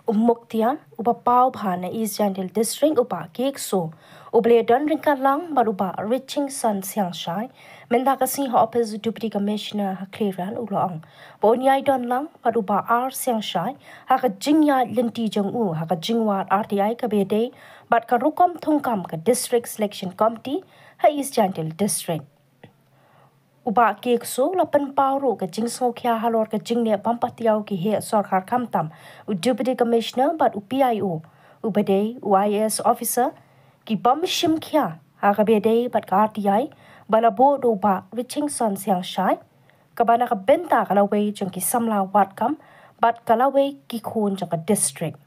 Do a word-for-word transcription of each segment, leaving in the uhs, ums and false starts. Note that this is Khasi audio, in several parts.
U Muktiar, uba paw bha na East Jaintia District, u Bah K. Kso, uba la don ryngkat lang bad u Bah Richingson Siangshai mynta ka sngi ha ophis u Deputy Commissioner ha Khliehriat, u la ong ba un ïai don lang bad u Bah R. Siangshai ha ka jingïaid lynti jong u ha ka jingwad R T I kaba ïadei bad ka rukom thungkam ka District Selection Committee ha East Jaintia District. U Bah K. Kso u la pynpaw ruh ka jingsngewkhia halor ka jingleh bym patiaw ki heh sorkar, khamtam u Deputy Commissioner bad u P I O, uba dei u I A S officer, ki bym shim khia ha kaba ïadei bad ka R T I ba la buh da u Bah Richingson Siangshai, kaba na ka bynta ka lawei jong ki samla wad kam bad ka lawei ki khun jong ka district.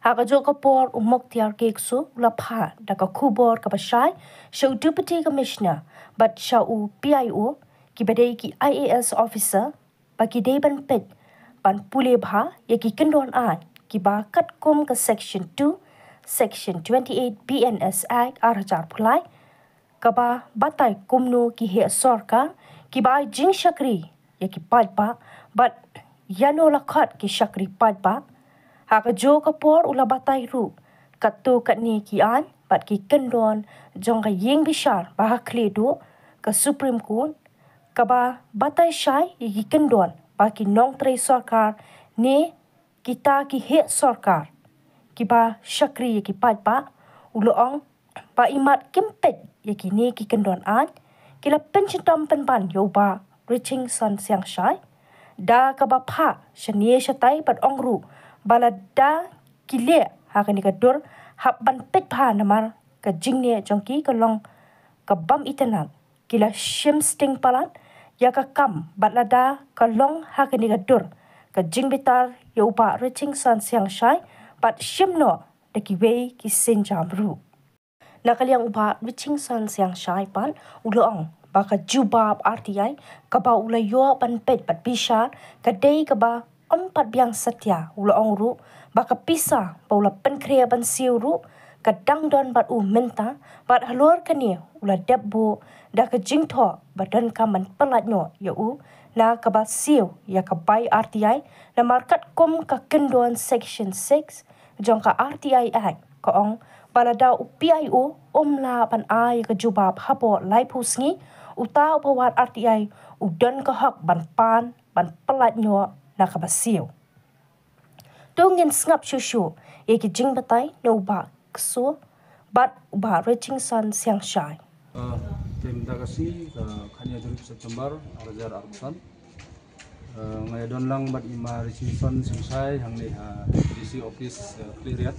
Ha kajuh ka por u Muktiar K. Kso u la phah da ka khubor kaba shai sha u Deputy Commissioner bad sha u P I O, kiba dei ki I A S officer, ba ki dei ban peit ban pule bha ïa ki kyndon aiñ kiba katkum ka Section two, Section twenty-eight B N S Act ar hajar arphew lai, kaba batai kumno ki heh sorkar kiba ai jingshakri ïa ki paidbah bad ïano la khot ki shakri paidbah. Ha kajuh ka por u la batai ruh katto katne ki aiñ bad ki kyndon jong ka ïing bishar ba ha khlieh duh, ka Supreme Court, kaba batai shai ïa ki kyndon ba ki nongtrei sorkar ne kita ki heh sorkar kiba shakri ïa ki paidbah. U la ong ba imat kim peit ïa kine ki kyndon aiñ, ki la pynshitom pynban ïa u Bah Richingson Siangshai da kaba phah shane shatai bad ong ruh ba lada ki leh ha kane ka dur, hap ban peit bha namar ka jingleh jong ki ka long ka bym itynnad. Ki la shim sting palat ïa ka kam bad lada ka long ha kane ka dur ka jingbitar ïa u Bah Richingson Siangshai bad shim noh da kiwei ki sienjam ruh. Na ka liang u Bah Richingson Siangshai pat u la ong ba ka jubab R T I kaba u la ïoh ban peit bad bishar ka dei kaba ym pat biang satia. U la ong ruh ba ka pisa ba u la pynkhreh ban siew ruh ka dang don bad u mynta, bad halor kane u la dep buh da ka jingthoh ba donkam ban pyllait noh ïa u na kaba siew ïa ka bai R T I, namar katkum ka kyndon Section six jong ka R T I Act ka ong ba lada u P I O um lah ban ai ïa ka jubab hapoh laiphew sngi, uta uba wad R T I u don ka hok ban pan ban pyllait noh na kaba siew. To ngin sngap shuh shuh ïa ki jingbatai na u Bah Kso bad u Bah Richingson Siangshai. Uh, te mynta ka sngi ka khatñiew tarik September ar hajar arphew san. Uh, nga ïadon lang bad i Ma Richingson Siangshai hangne ha D C office, uh, Khliehriat.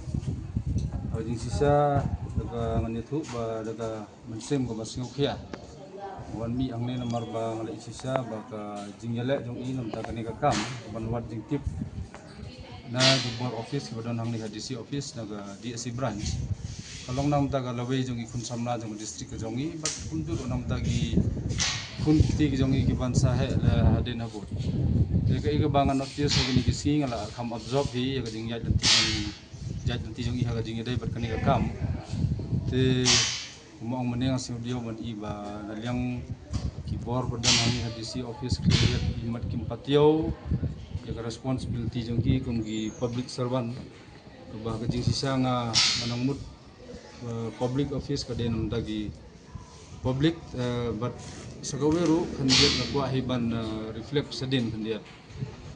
Uh, jingshisha da ka ngan ïathuh ba da ka mynsiem kaba sngewkhia wan mih hangne namar ba nga la shisha ba ka jingïaleh jong i na bynta kane ka kam ban wad jingtip na ki bor office kiba don hangne ha D C office na ka D S C branch ka long na bynta ka lawei jong ki khun samla jong ka district ka jong i bad kumjuh ruh na bynta ki khun kti ki jong i kiban sa heh la hadien habud. Te kaei kaba nga notice ha kine ki sngi nga la kham absorb hi ïa ka jingïaid lynti jong i, jingïaid lynti jong i ha ka jingïadei bad kane ka kam. Te kumba ong mynne nga sngewdiaw ban i ba na liang ki bor ba don hangne ha D C office Khliehriat imat kim patiaw ïa ka responsibility jong ki kum ki public servant. Kaba ka jingshisha nga, nga nang mut, uh, public office ka dei na bynta ki public, uh, bad sa kawei ruh khyndiat nga kwah hi ban, uh, reflect shadien khyndiat.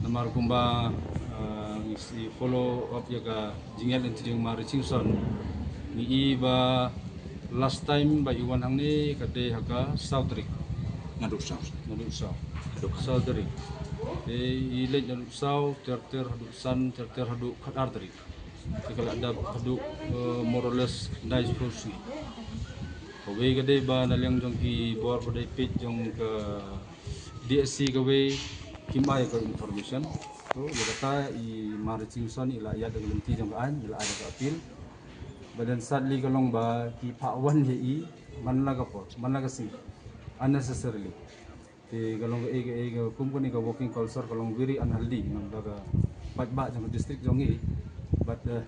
Namar kumba, uh, ngi sa follow up ïa ka jingïaid lynti jong Ma Richingson, ngi i ba last time ba i wan hangne ka dei ha ka saw tarik. Naduh saw. Naduh saw. Naduh saw tarik. Te i leit naduh saw, ter ter haduh san, ter ter haduh khatar tarik. Te ka la dap haduh, eh, more or less khyndai shiphew sngi. Kawei ka dei ba na liang jong ki bor ba dei peit jong ka D S C kawei kim ai ka information. To ïa kata i Ma Richingson i la ïaid da ka lynti jong ka aiñ, i la ai da ka appeal. But then sadly ka long ba ki phah wan ïa i man la ka por, man la ka sngi, unnecessarily. Te ka long kaei kaei ka kum kane ka working culture ka long very unhealthy na bynta ka paidbah jong ka district jong i. But, eh,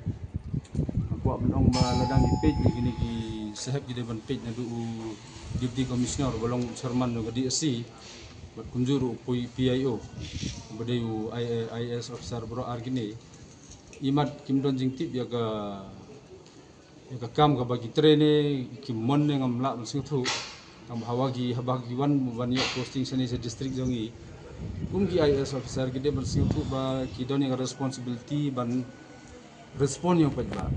nga kwah ban ong ba lada ngi peit ïa kine ki sahep ki dei ban peit naduh u Deputy Commissioner ba long chairman jong ka D S C bad kumjuh ruh u P I O ba dei u I A S officer baroh ar kine. Imat kim don jingtip ïa ka, ïa ka kam kaba ki trei ne kim mon ne ngam lah ban sngewthuh. Tang ba haba ki, haba ki wan ban ïoh posting shane sha district jong ngi, kum ki I A S officer ki dei ban sngewthuh ba ki don ïa ka responsibility ban respond ïa u paidbah.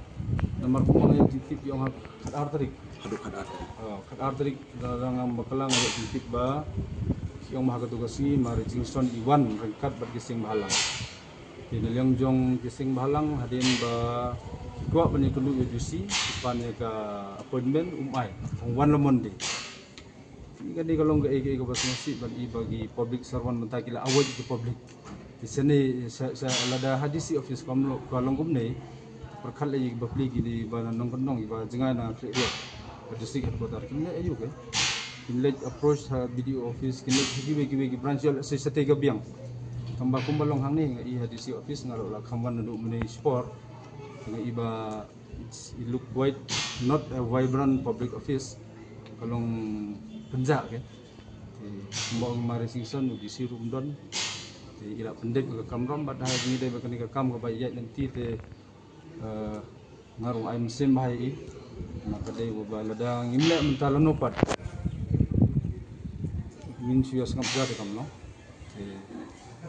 Namar kumba nga ïoh jingtip ïa nga khatar tarik. Haduh khatar tarik. Oh, khatar tarik da ngam bakla nga ïoh jingtip ba ki ong ba ha katu ka sngi Mari Jingson i wan ryngkat bad ki seng bhalang. Te na liang jong ki seng bhalang hadien ba ki kwah ban ïakynduh ïa u D C, ki pan ïa ka appointment um ai. Ong wan la Monday. Ka dei ka long kaei kaei kaba sngewsih ban i ba ki public servant mynta ki la avoid ki public. Te shane sa, sa lada ha D C office kam long, ka long kumne. Pyrkhat la ïa ki bapli ki dei ba na nongkyndong ba jngai na khleh riat. Ka district headquarter kin leh aïu ke. Kin leh approach ha B D O office, kin leh kiwei kiwei ki branch ïa la sa sa te ka biang. Tang ba kumba long hangne nga i ha D C office nga la kham wan naduh mynne sport. Nga i ba it's, it look quite not a vibrant public office. Ka long pynjah ke. Te kumba ong Mari Jingson u D C ruh um don. Te i la pyndep ka kamram bad ha ngi dei ba kane ka kam kaba ïaid lynti te, eh, nga ruh ai mynsiem bha ïa i. Na ka dei ba lada ngim leh mynta lano pat ngin shu ïa sngap ja te kam no. Te,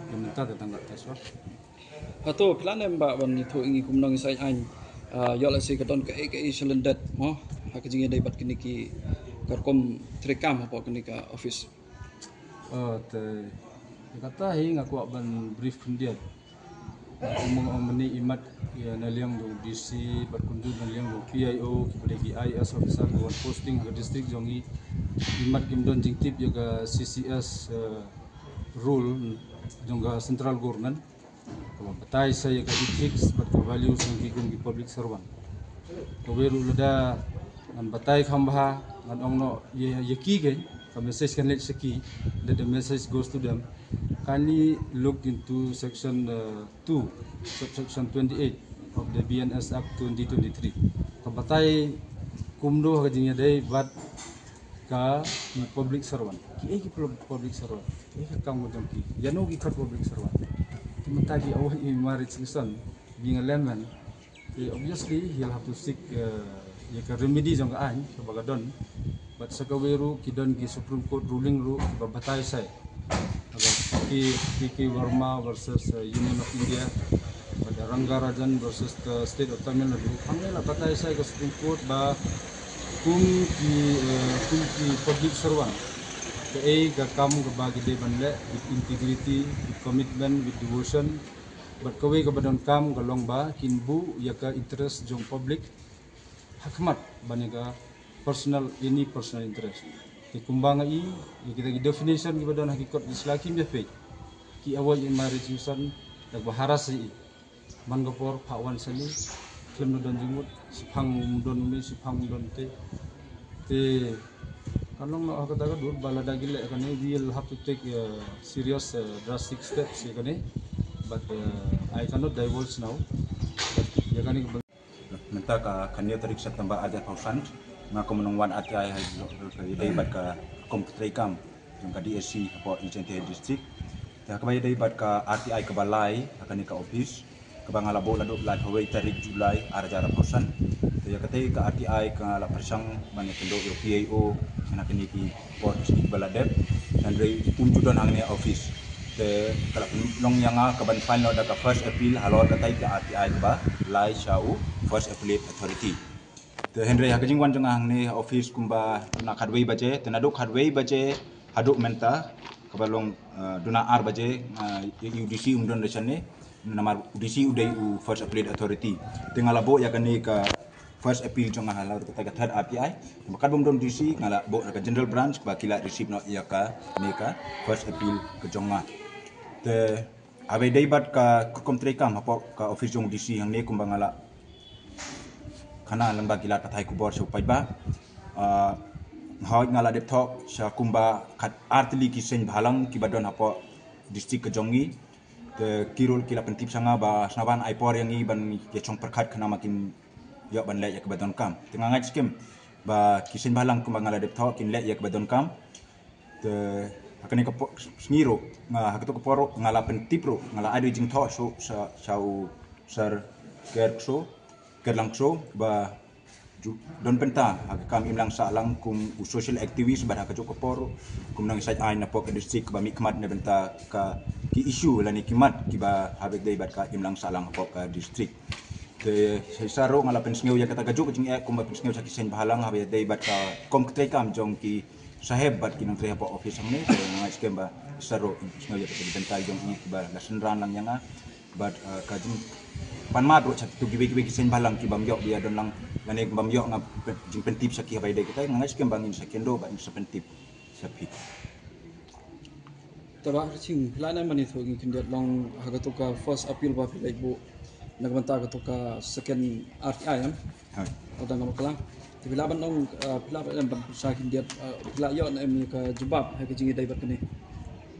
te mynta te tang ka test wa. Hato phi lah ne em ba ban ïathuh ïa ngi kumno ngi sa aiñ, ah, ïoh lehse ka don kaei kaei shalyndet mo ha ka jingïadei bad kine ki ka rukom treikam hapoh kane ka office. Oh, te, te kata hi nga kwah ban brief khyndiat. Nga ong mynne imat ïa na liang jong D C bad kumjuh na liang jong P I O kiba dei ki I A S officer kiba wan posting ha ka district jong ngi. Imat kim don jingtip ïa ka C C S, eh, rule jong ka central government. Kaba batai sa ïa ka ethics bad ka values jong ki kum ki public servant. Kawei ruh lada ngan batai kham bha ngan ong noh ïa, ïa ki ke, ka message kan leit sha ki, that the message goes to them. Kindly look into section, uh, two, subsection twenty-eight of the B N S Act twenty twenty-three. Ka batai kumno ha ka jingïadei bad ka ki public servant. Kiei ki pub-, public servant? Kiei ka kam ka jong ki? Ïano ki khot public servant? Te mynta ki ong i Mari Jingson being a layman, te obviously he'll have to seek, uh, ïa ka remedy jong ka aiñ kaba ka don. Bad sa kawei ruh ki don ki Supreme Court ruling ruh kiba batai sa. Ki, K K Verma versus, uh, Union of India, bad Rangarajan versus the State of Tamil Nadu. Hangne la batai sa ka Supreme Court ba kum ki, uh, kum ki public servant, kaei ka kam kaba ki dei ban leh with integrity, with commitment, with devotion. Bad kawei kaba donkam ka long ba kin buh ïa ka interest jong public ha khmat ban ïa ka personal, any personal interest. Te kumba nga i ïa kita ki definition kiba don ha ki kot ki sla kim ïa peit. Ki avoid i Mari Jingson da kaba harass ïa i. Man ka por phah wan sha ni, khlem da don jingmut, shiphang um don une, shiphang um don te. Te kan long noh ha kata ka dur ba lada ki leh kane, we'll have to take, uh, serious, uh, drastic steps ïa kane. But, uh, I cannot divulge now. But ïa kane ka Mynta ka khathynñiew tarik September ar hajar arphew san, nga kum u nongwan R T I ha ka ïadei bad ka rukom treikam jong ka D S C hapoh East Jaintia District. Te ha kaba ïadei bad ka R T I kaba lai ha kane ka office, kaba nga la buh naduh laiphew wei tarik July ar hajar arphew san. Te ïa katei ka R T I ka la pyrshang ban ïakynduh ïa u P I O na kine ki por ki sngi ba la dep, hynrei um ju don hangne office. Te ka la pynlong ïa nga ka ban file noh da ka first appeal halor katei ka R T I kaba lai sha u First Appellate Authority. Te hynrei ha ka jingwan jong nga hangne ha office kumba na khatwei baje, te naduh khatwei baje haduh mynta kaba long, eh, duna ar baje, eh, ïa u D C um don da shane, namar u D C u dei u First Appellate Authority. Te nga la buh ïa kane ka first appeal jong nga halor kata ka third R T I. Ba katba um don D C nga la buh na ka general branch ba ki la receive noh ïa kane ka first appeal ka jong nga. Te haba ïadei bad ka rukom treikam hapoh ka office jong u D C hangne kumba nga la khana lyngba ki lad pathai khubor sha u paidbah. Ah, hooid nga la dep thoh sha kumba khatar tylli ki seng bhalang kiba don hapoh district ka jong ngi. Te ki ruh ki la pyntip sha nga ba sngewbha ban ai por ïa ngi ban ïa shong pyrkhat khnang ba kin ïoh ban leh ïa kaba donkam. Te nga ngeit skhem ba ki seng bhalang kumba nga la dep thoh kin leh ïa kaba donkam. Te ha kane ka por, sngi ruh nga, ha kato ka por ruh nga la pyntip ruh, nga la ai da jingthoh sha, sha, sha u Sir Ker Kso, Ker Lang Kso, ba ju-, don bynta ha ka kam imlang sahlang kum u social activist, bad ha kajuh ka por kum nongshai aiñ na pok ka district, ba mih khmat na bynta ka ki issue lane ki mat kiba haba ïadei bad ka imlang sahlang ha pok ka district. Te sa ruh nga la pynsngew ïa kata kajuh ka jingeh kumba pynsngew sha ki seng bhalang haba ïadei bad ka kam ka treikam jong ki saheb bad ki nongtrei ha pok office hangne. Te nga ngeit skhem ba sa ruh pynsngew ïa kata ka bynta jong ki kiba la synran lang ïa nga. Bad, eh, ka jing pan mad ruh sha kitu kiwei kiwei ki seng bhalang ki bym ïoh ba ïa don lang lane bym ïoh nga jingpyntip sha ki haba ïadei kita, nga ngeit skhem ba ngin sa kynduh bad ngin sa pyntip sha phi. Te Bah Rching, phi lah ne em ban ïathuh ïa ngi khyndiat long ha katu ka first appeal ba phi leit buh na ka bynta katu ka second R T I em? Hooid. Kata nga bakla. Te phi lah ban ong, eh, phi lah ban em ban pynshai khyndiat, eh, phi lah ïoh ne em ïa ka jubab ha ka jingïadei bad kane?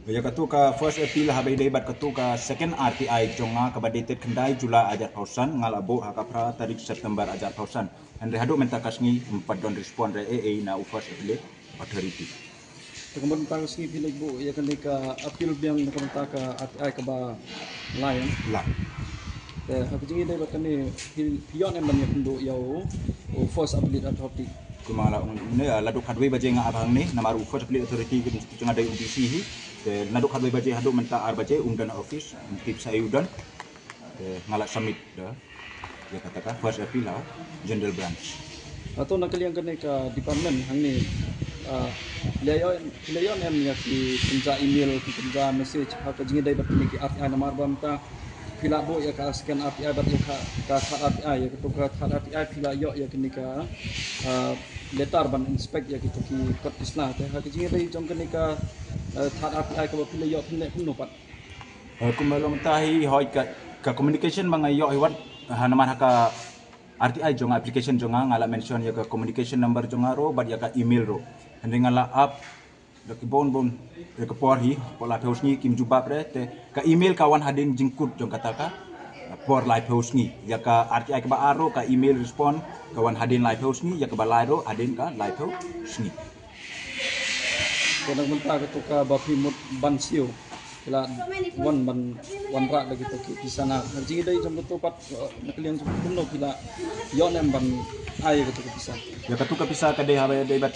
Ïa katu ka first appeal haba ïadei bad katu ka second R T I jong nga kaba dated khyndai July arhajar arphew san, nga la buh ha ka phra tarik September arhajar arphew san. Hynrei haduh mynta ka sngi ym pat don respond re ei ei na u First Appellate Authority. Te ka mynta ka sngi phi leit buh ïa kane ka appeal biang na ka bynta ka R T I kaba lai em? Lai. Te ha ka jingïadei bad kane phi, phi ïoh ne em ban ïakynduh ïa u, u First Appellate Authority? Kumba la ong ne, ah, naduh khatwei baje nga ap hangne namar u First Appellate Authority ka jong nga dei u D C hi. Te naduh khatwei baje haduh mynta ar baje um don ha office, um tip sa ei u don. Te nga la submit da ïa kata ka first appeal ha General Branch. Hato na ka liang kane ka department hangne, ah, phi la ïoh, phi la ïoh ne em ïa ki kynja email, ki kynja message ha ka jingïadei bad kine ki R T I, namar ba mynta phi la buh ïa ka second R T I bad ïa ka, ka third R T I, ïa katu ka third R T I phi la ïoh ïa kane ka, ah, letter ban inspect ïa kitu ki kot ki sla. Te ha ka jingïadei jong kane ka, ah, third R T I kaba phi la ïoh phin leh kumno pat? Eh, kumba long mynta hi hooid ka, ka communication ba nga ïoh hi wat, ha namar ha ka R T I jong nga, application jong nga, nga la mention ïa ka communication number jong nga ruh bad ïa ka email ruh. Hynrei nga la ap da ki bun bun, ïa ka por hi, por laiphew sngi kim jubab re, te ka email ka wan hadien jingkut jong kata ka por laiphew sngi. Ïa ka R T I kaba ar ruh ka email respond ka wan hadien laiphew sngi, ïa kaba lai ruh hadien ka laiphew sngi. Te na ka bynta katu kaba phi mut ban siew, phi la wan ban wanrah da kitu ki pisa na, na ka jingïadei jong katu pat, eh, na ka liang jong kumno phi la ïoh ne em ban ai ïa katu ki pisa? Ïa katu ka pisa ka dei haba ïadei bad